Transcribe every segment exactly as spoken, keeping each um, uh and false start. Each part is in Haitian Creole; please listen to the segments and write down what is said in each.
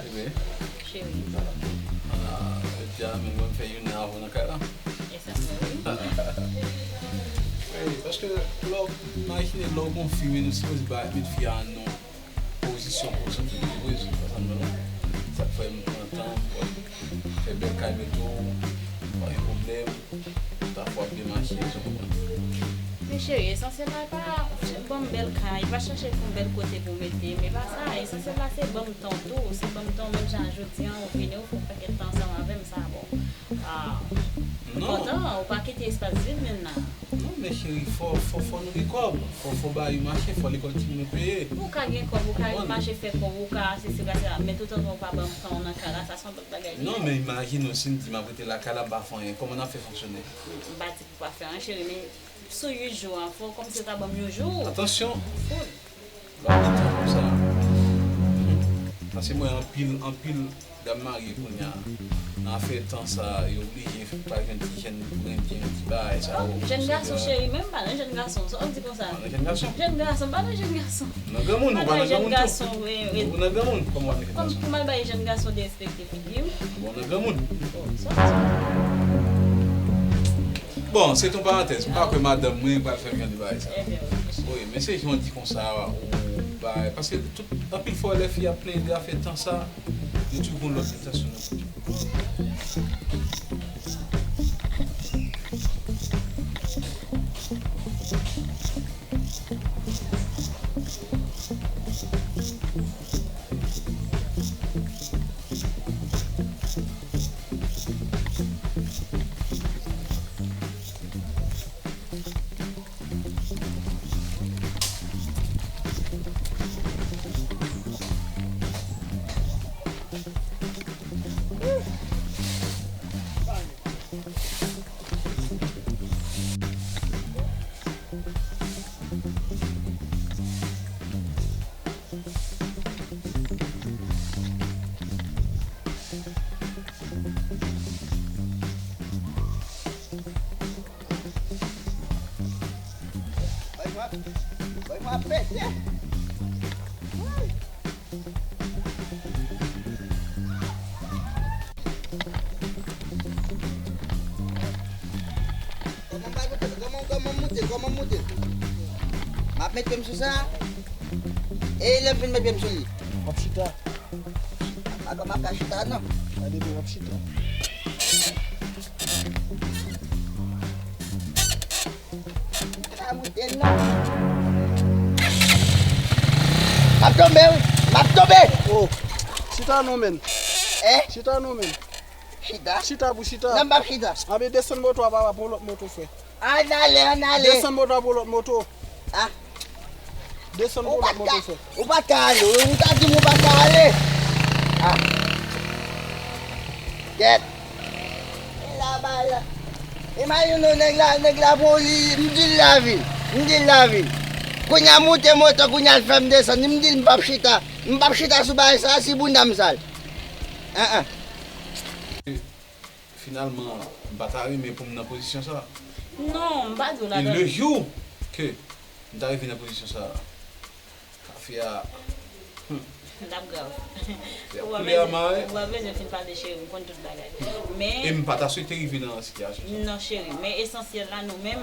Bebe. Cheri. Ah, jodi a menm mwen fè youn nan avè w nan kay la. E sa vre, wi. Wi, paske lè w imajine lè w gon fi, wi, nou sipoze ba, met fi a nan pozisyon pou l soti nan poz, ou konprann mwen, non? Sa k fè m pran tan, m fè bèl kay mete w, pa gen pwoblèm, tout afè w ap byen mache, ou konprann. Men cheri, esansyèl la, e pa ban m bèl kay, pa chache pou m bèl kote pou mete m, e pa sa, esansyèl la, se ban m tan w tou, se ban m tan w menm jan a jodi a, ou vini, ou fè yon pakèt tan ansanm avè m, sa bon. Ah, m kontan, ou pa kite espas vid menm nan. Non, men cheri, fò, fò, fò nou gen kòb. Fò, fò bagay yo mache, fò lekòl timoun yo peye. Ou ka gen kòb, ou ka mache fè kòb, ou ka sesi, ou ka sela, men toutotan ou pa ban m tan w nan kay la, sa se yon lòt bagay li ye. Non, men imajine w, si m di m ap rete lakay la, m pa fè anyen, kòman n ap fè fonksyone? M pa di pou pa fè anyen, cheri, men sou uit jou an, fò w kòmanse ta ban m yon jou. Atansyon! Food. Lòt tan konsa. Paske m wè anpil, anpil dam marye kounye a, nan afè tan sa, yo oblije pa jwenn ti jèn pou renmen ti bagay sa yo. Jèn gason, cheri, menm pa nan jèn gason, sa w di konsa? Pa nan jèn gason. Jèn gason, pa nan jèn gason. Nan granmoun, ou pa nan granmoun tou? Ou nan granmoun, kòman w pa nan jèn gason? Pou m al bay jèn gason derespekte figi m? Bon, nan granmoun. Oh, sa w di? Bon, se t on parantèz. M pa kwè madanm mwen pral fè m jan de bagay sa. Wi, men se jan w di konsa, ou bay. Paske tout, anpil fwa, lè fi ap plenyen de afè tan sa, yo toujou gon lòt entansyon nan tèt yo. Bay mwen, bay mwen pete. Kòman m pral moute? Kòman, kòman m moute? Kòman m moute? M ap mete m sou sa. E lè m fin mete m sou li. W ap chita. Ankò m ap ka chita non. Gade byen, w ap chita. M ap tonbe wi. M ap tonbe. Oh. Chita non men. Eh? Chita non men. Chita? Chita pou chita. Non, m p ap chita. Anben desann moto a papa, pran lòt moto frè. Ann ale, ann ale. Desann moto a pran lòt moto. Ah. Desann pou lòt moto frè. Ou pa t ka ale, ou ta di m ou pa t ka ale. Ah. Kèt. E la bay la. Imajine w nèg la, nèg la bon li, m di l lavi. M di l lavi. Kounye a moute moto, kounye a l fè m desann. M di l m p ap chita. M p ap chita sou bagay sa, si bounda m sal. An an. Finalman, m pa ta renmen pou m nan pozisyon sa. Non, m pa di w la. E le jou ke m ta rive nan pozisyon sa, kafe a, hmm. L ap grav. Ou pa bezwen, ou pa bezwen fin pale cheri, m konn tout bagay. Men. E m pa ta swete rive nan sitiyasyon sa. Non, cheri, men esansyèl la, nou menm,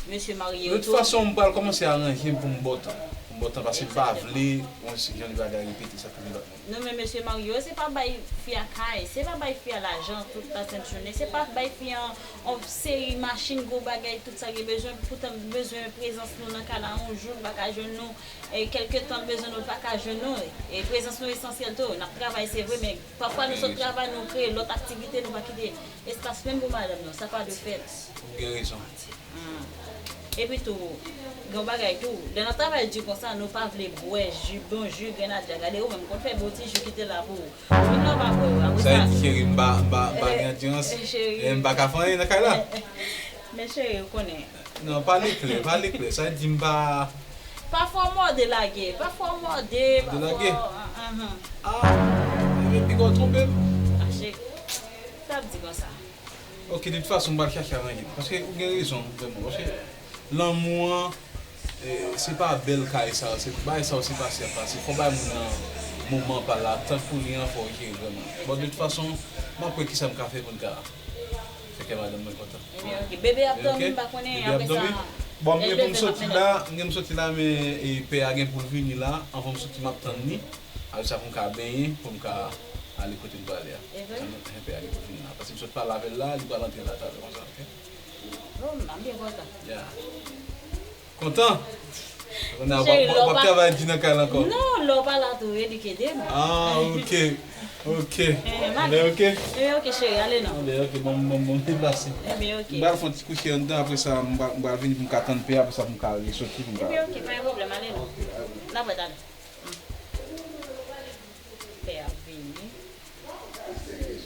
mesye marye yo tou. De tout fason, m pral kòmanse aranje m pou m ba w tan. Pou m ba w tan, paske m pa vle yon jan de bagay repete sa pou yon lòt moun. Nou menm mesye marye yo, se pa bay fi a kay, se pa bay fi a lajan tout la sent jounen, se pa bay fi a yon seri machin, gwo bagay, tout sa gen bezwen, poutan bezwen prezans nou nan kay la, yon jou l pa ka jwenn nou, e kèlke tan l bezwen nou, l pa ka jwenn nou, e prezans nou esansyèl tou, n ap travay se vre, men pafwa nou sot travay, nou kreye lòt aktivite, nou pa kite espas menm pou madanm nou, sa pa dwe fèt. Ou gen rezon. Hmm. Epi tou, gen yon bagay tou, lè n ap travay di konsa, nou pa vle bwè ji, bon ji, grenadya. Gade ou menm, konn fè bon ti ji kite la pou ou. Ou vin la w pa bwè yo. Apre sa, sa vle di cheri, m pa, m pa, m pa gen andirans. Eh, cheri. E m pa ka fè anyen nan kay la. Men cheri, ou konnen. Non, pale klè, pale klè. Sa vle di m pa. Pafwa w mòde lage, pafwa w mòde, pafwa w. Mòde lage? Ah, ah, ah. Ah, ebyen piga w twonpe m. Ah, cheri. Sa ap di konsa. Ok, de tout fason, m pral chache aranje. Paske ou gen rezon, vrèman. Paske lanmou an, eh, se pa bèl kay sa yo, se bagay sa yo, se pase ap pase. Fò bay moun nan Moman pa la, tan pou li an, fò w jere vrèman. Bon, de tout fason, m ap wè kisa m ka fè pou n ka fè kè madanm mwen kontan. Ebyen, ok. Bebe ap dòmi, m pa konnen, apre sa. Bon, m gen pou m soti la, m gen m soti la, men e, pè a gen pou l vini la, anvan m soti, m ap tann li. Apre sa, pou m ka benyen, pou m ka ale kote m prale a. Sa, men, pè a gen pou l vini la. Paske m sot pale avè l la, li pral antre la talè konsa, ok? Oh, m byen kontan. Yeah. Kontan? Kounye a, w ap, w ap travay di nan kay la ankò? Non, lè w pa la tou, edike de m. Ah, ok. Ok. Anben, ok. Anben, ok, cheri, ale non. Anben, ok, bon, bon, bon, deplase. Anben, ok. M pral fè yon ti kouche anndan, apre sa, m pral, m pral vini pou m ka tann pè a, apre sa, pou m ka resoti, pou m ka. Anben, ok, pa gen pwoblèm, ale non. N ap wè talè. Hmm. Pè a vini.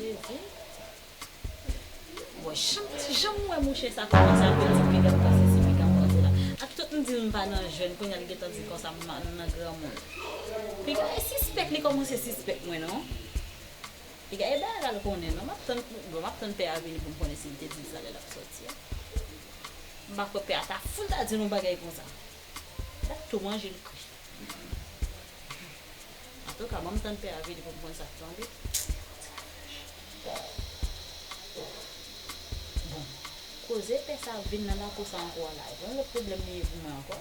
Jezi. Bon, jan, jan m wè mouche sa kòmanse ap di piga m pase si piga m pase la. Ak tout m di l m pa nan jèn, kounye a l gentan di konsa m nan granmoun. Piga e sispèk, li kòmanse sispèk mwen non. Piga e bagay la l konnen non. M ap tann, bon, m ap tann pè a vini pou m konnen si l te di l sa lè l ap soti a. M pa kwè pè a ta fout ta di l yon bagay konsa. L ap tou manje l kri. Antouka, ban m tann pè a vini pou m konn sa k tonbe. Bon, koze pè sa vin nan lakou sa ankò a la, e pa yon lòt pwoblèm li ye pou mwen ankò.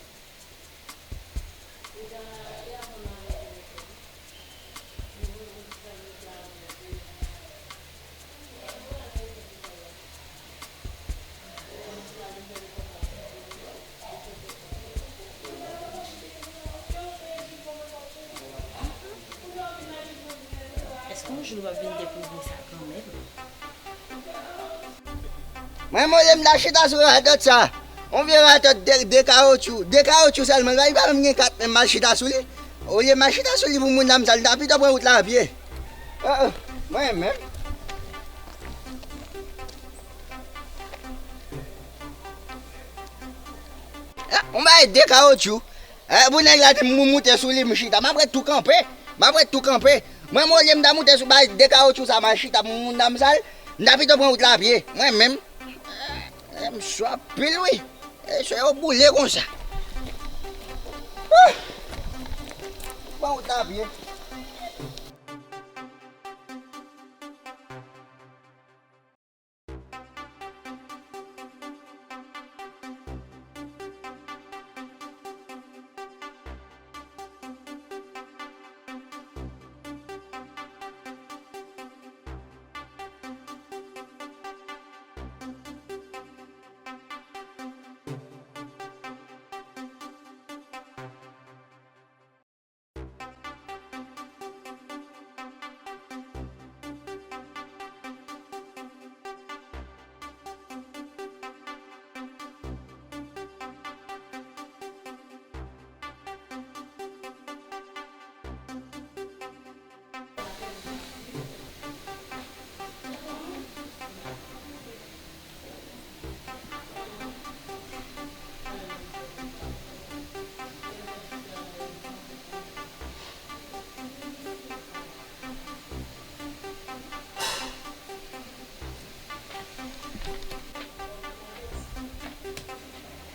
Èske yon jou l p ap vin dekouvri sa kanmenm? Mwen, olye m ta chita sou radòt sa. Yon vye radòt de, de kawotchou. De kawotchou sèlman. Li pa menm gen kat menm, m al chita sou li. Olye m al chita sou li pou moun nan m sa, li ta pito pran wout la a pye. Oh, oh. Mwen menm. Eh, yon bagay de kawotchou. Eh, pou nèg la di m moute sou li, m chita. M ap ret tou kanpe. M ap ret tou kanpe. Mwen, m olye m ta moute sou bagay de kawotchou sa, m al chita pou moun nan m sa, m ta pito pran wout la a pye. Mwen menm. Eh, m sou anpil, wi. E se yo boule konsa. Ah! Pran wout la a pye.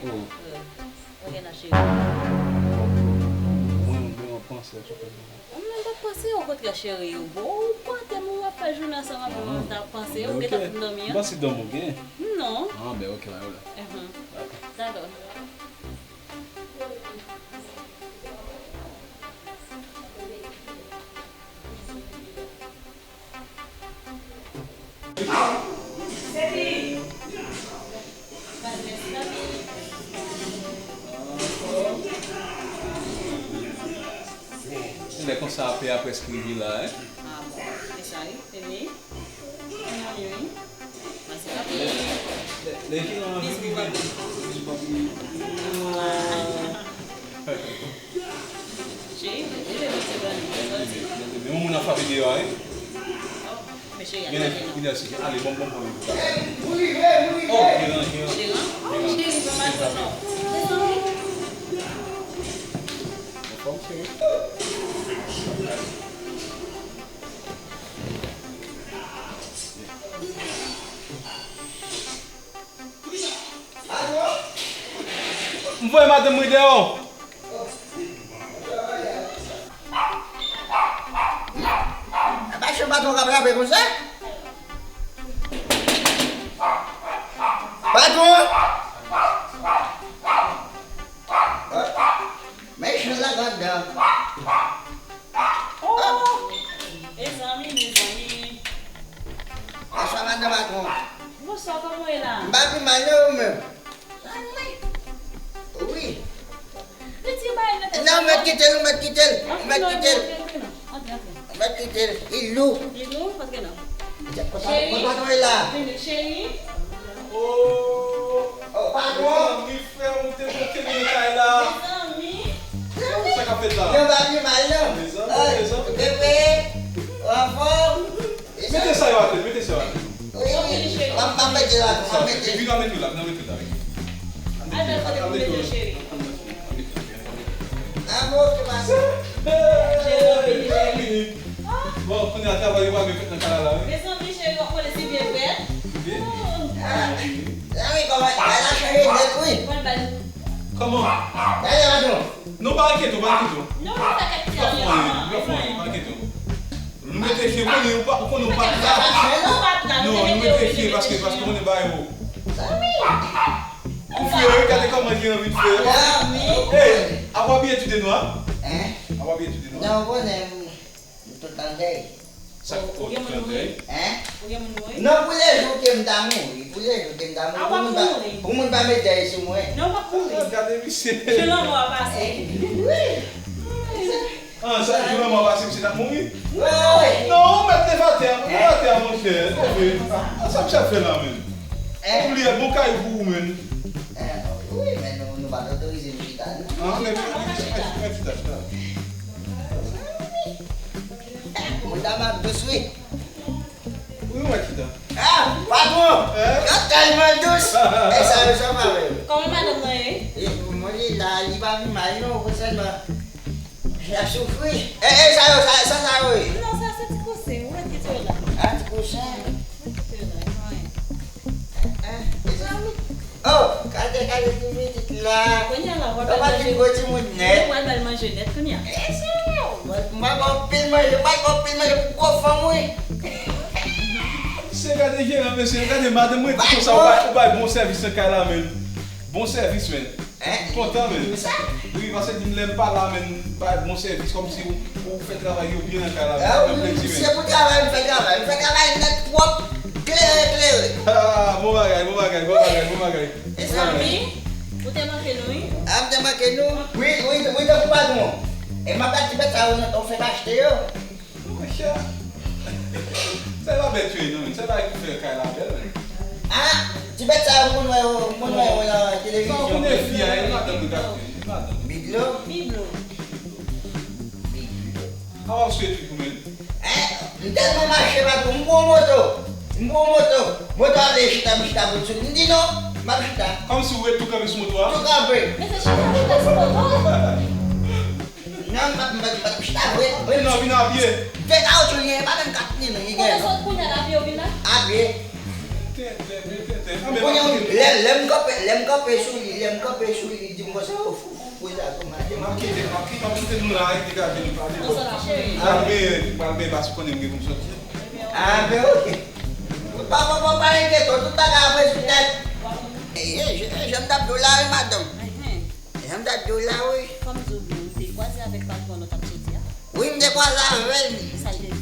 Oh. Mwen, mwen, mwen panse a chak jou. Mwen menm pa t panse, okontrè, cheri, ou bon, ou kote m, ou ap fè jounen ansanm avè m, mwen ta panse, ou gentan fin dòmi an? M panse dòmi ou gen. Non. Ah, ben, ok, pa pwoblèm. Mhm. Dakò. Dakò. Lè konsa, apè a prèske rive la, en? Ah bon, se sa, wi. Ebyen, ann ale, wi. Mèsi, papi. Lè, lè, lè ki nan anvi rive. Cheri, leve, leve, leve, leve. Men yon moun ap frape deyò a, wi. Oh, men cheri, ale, ale, ale, bon, bon, bon. Oh, Jeran, Jeran. Jeran? Oh, Jeran. Cheri, pa mal, non. Anfòm, cheri. M voye madanm mwen deyò. Patwon k ap rape konsa? Patwon! Mechan la grandan. Oh! Mezanmi, mezanmi. Bonswa, madan patwon. Bonswa, kòman w ye la? M pa pi mal non, ou menm? Wi. Piti bay nan tèt. Non, ou mèt kite l, ou mèt kite l, ou mèt kite l. Antre, antre. Ou mèt kite l, li lou. Li lou? Antre non. Cheri, vini, cheri. Oh, patwon. Mezanmi, frè, ou te bloke nan kay la. Mezanmi. Sa k ap fèt la? Mezanmi, mezanmi. Bebe, anfòm. Mete sa yo atè, mete sa yo atè. Wi, wi. M ap, m ap mete yo atè, m ap mete. Vin, vin, ann mete yo la, vin, ann mete yo la. Al mete yo, cheri. Ah, bon, ok, pase. Cheri, vini, cheri. Bon, kounye a travay yo pa gen fèt nan kay la, wi. Mezanmi, cheri, w ap konnen si byen fèt. Byen. Ah, la, wi, kòman, bagay la chanje nèt, wi. Mwen, bay. Kòman? Gade, patwon. Non, pa enkyete w, pa enkyete w. Non, non, pa enkyete w. Li pa fè anyen, li pa fè anyen, pa enkyete w. Nou mete fye, konnen ou pa, ou konnen ou pa t la. Non, nou mete fye paske, paske konnen bagay yo. Ou fye, wi, gade kòman li anvi fè. Hey, apa w ap etidye nou a? Apa w ap etidye nou a? Non, ou konnen, m tout tan dèy. Sa k ou gen moun mouri? Hein? Ou gen moun mouri? Non, pou lejou ke m ta mouri, pou lejou ke m ta mouri. Ah, w ap mouri? Pou moun pa met dèy sou mwen. Non, w ap mouri. Gade misye. Jan lanmò a pase. Wi. Ah, sa, jan lanmò a pase, misye t ap mouri? Wi. Non, ou mèt leve atè a, leve atè a, monchè, leve. Ah, sa misye ap fè la menm? Hein? Oubliye, bon kay pou ou menm. Wi, men nou, nou pa t otorize nou chita, non. Ah, men, men, men, chita, chita, chita. Moun dam ap dous, wi. Wi, w wè chita. Ah, patwon! Hein? Yo tèlman dous! E sa yo, sa pa vre. Kòman madanm nan ye? E, mwen, li la, li pa pi mal, non, sèlman, li ap soufri. E, e, sa yo, sa, sa, sa yo ye? Non, sa se ti kousen, ou mèt kite yo la. Ah, ti kousen? Mèt kite yo la, yo anyen. Hein, mezanmi. Oh, gade, gade ti pitit la. Kounye a la, w ap al manje. Ou pa fin gwo timoun nèt. Ou pral ba l manje nèt kounye a. Mwen, mwen ba w pil manje, mwen ba w pil manje pou gwo fanm, wi. Se gade jeran, mesye, gade madanm mwen di konsa, ou bay, ou bay bon sèvis nan kay la, menm. Bon sèvis, menm. Hein? Kontan, menm. Wi, paske di m lè m pa la, menm, bay bon sèvis, kòmsi ou, ou fè travay yo byen nan kay la, menm. Ah, wi, se pou travay, m fè travay, m fè travay nèt, pwòp, klere, klere. Ah, bon bagay, bon bagay, bon bagay, bon bagay. Mezanmi, ou te manke nou, wi. Ah, m te manke nou? Wi, wi, wi, tankou patwon. E m ap bat ti bèt sa yo nan tan w fèk achte yo. Monchè. Se pa bèt yo ye non, men se bagay ki fè kay la bèl, men. Ah, ti bèt sa yo, m konn wè yo, m konn wè yo nan televizyon. Sa w konnen fi a, e madanm li t ap di, e madanm. Biglo? Biglo. Biglo. How else you do, man? Eh, m tèlman mache, patwon, m pran moto. M pran moto. Moto a vle chita, m chita bout sou li. M di non, m ap chita. Kòmsi ou ret tou kanpe sou moto a? Tou kanpe. Men se chita, chita sou moto. Non, m pa, m pa, m pa chita vre. Vin nan, vin a pye. De kawotchou li ye, pa menm kat li non, li gen. Kote sot kounye a, a pye ou vin la? A pye. Tenten, men tenten. Kounye a, lè, lè m kanpe, lè m kanpe sou li, lè m kanpe sou li, li di m konsa, yo fou. Pou sa, pou maten. M ap kite, m ap kite, m ap kite nou la, e degaje nou pale. Pral benyen, pral benyen, paske konnen m gen pou m soti. Ah, ben, ok. Pa, pa, pa, pa enkyete w, tout bagay ap rezoud nèt. E, e, jan m t ap di w la, wi, madanm. Jan m t ap di w la, wi. Fò m di w byen, ou te kwaze avèk patwon an lè w t ap soti a? Wi, m te kwaze avè l. Sa l te di?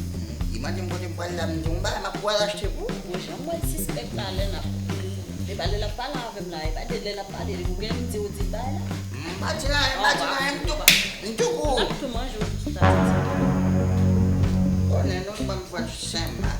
Li mande m kote m pral la, m di w m pa, m ap pral achte pou ou. Bon, jan m wè l sispèk la, lè l ap, e pa lè l ap pale avè m la, e pa de lè l ap pale, ou gen m di w di l bay la. M pa di l anyen, m pa di l anyen, m tou, m tou kou. L ap tou manje w tou sou ta tete. Konnen non, m ban m fwa sèm la.